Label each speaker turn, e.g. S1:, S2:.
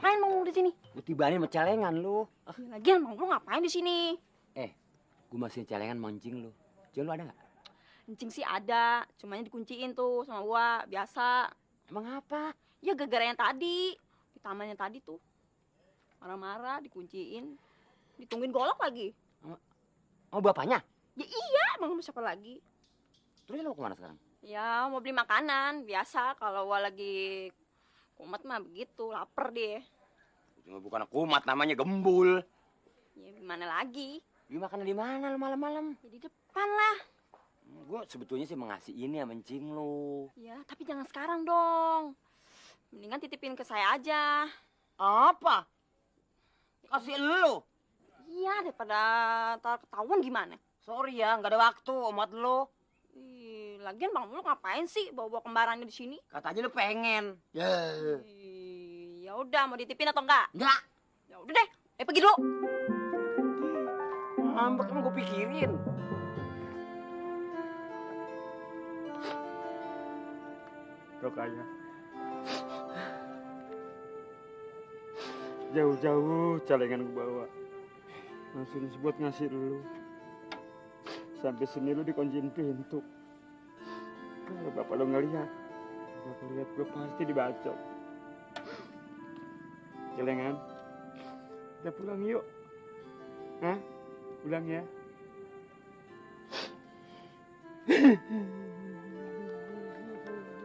S1: Ngapain Bang Mul di sini?
S2: Lu tibanin sama celengan lu.
S1: Ya, lagian Bang Mul ngapain di sini?
S2: Gua masih celengan mancing lu. Coba lu ada nggak?
S1: Encing sih ada, cumanya dikunciin tuh sama gua, biasa.
S2: Emang apa?
S1: Ya gara-gara yang tadi, di tamannya tadi tuh. Marah-marah, dikunciin, ditungguin golok lagi.
S2: Oh bapaknya?
S1: Ya iya, Bang Mul siapa lagi?
S2: Terus lu kemana sekarang?
S1: Ya mau beli makanan, biasa kalau gua lagi kumat mah begitu, lapar dia.
S2: Cuma bukan kumat, namanya gembul.
S1: Ya gimana lagi?
S2: Lu makan di mana lu malam-malam?
S1: Ya di depan lah.
S2: Gua sebetulnya sih mengasih ini ya mencing lu.
S1: Ya tapi jangan sekarang dong. Mendingan titipin ke saya aja.
S2: Apa? Kasih lu.
S1: Iya, daripada ntar ketahuan gimana?
S2: Sorry ya, nggak ada waktu omat lu.
S1: Ih, lagian Bang Mul ngapain sih bawa-bawa kembarannya di sini?
S2: Kata aja lu pengen. Ya.
S1: Ya udah, mau dititipin atau enggak?
S2: Enggak.
S1: Ya udah deh, pergi dulu.
S2: Ngambek emang gue pikirin.
S3: Rokaya. Jauh-jauh celengan gue bawa. Langsung buat ngasih lu. Sampai sini lu dikunciin pintu. Kalau bapak lu ngeliat gue pasti dibacok. Celengan, kita pulang yuk. Hah? Pulang ya.